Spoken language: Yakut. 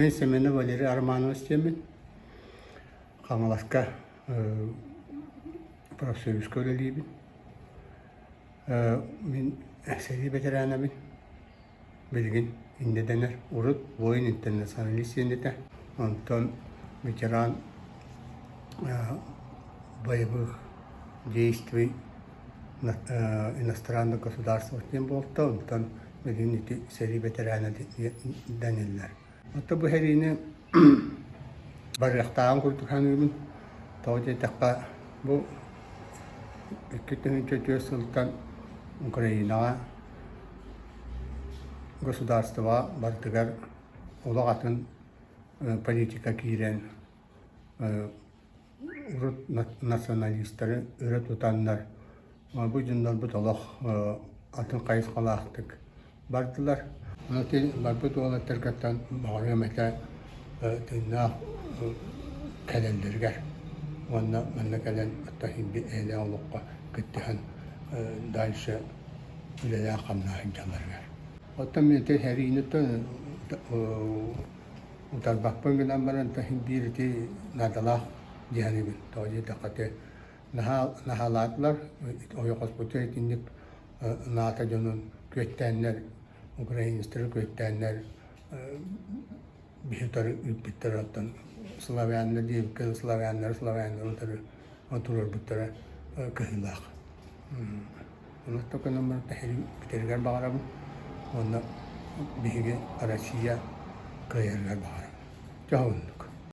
Мин Семенов Валерий Романович диэммин. Хаҥаласка профсоюзка үлэлиибин. Мин сэрии бэтэрээнэбин. Билигин инньэ дэнэр. Урут воин-интернационалист диэн этэ. Онтон ветеран боевых действий иностранных государств диэн буолта. Онтон билигин ити сэрии бэтэрээнэ дэниллэр. Оттон бу сэриини барыахтааҕын курдук саныыбын. Тоҕо диэтэххэ, бу 2004 сылтан Украинаҕа государствоҕа барытыгар олох атын политика киирэн урут националистары өрө тутаннар бу дьоннорбут олох атын хайысхалаахтык бардылар. Ити барбыт уолаттаргыттан баҕарыам этэ тыыннаах кэлэллэригэр уонна манна кэлэн эйэлээх олоххо кыттыһан дальше үлэлээх-хамнаһан дьалларыгар. Оттон мин ити сэрииниттэн утарбаппын гынан баран биир ити наадалаах дии саныыбын. Тоҕо диэтэххэ ити наһаа наһаалаатылар, ойоҕоспутугар итинник НАТО дьонун күөттээннэр, украинецтары күөттээннэр биһи утары ыыппыттара оттон славяннар диэбиккэ славяннары славяннары утары туруорбуттара кыһыылаах. Онон гынан бүтэригэр баҕарабын уонна биһиги Россия кыайарыгар баҕарабын. Дьэ оннук.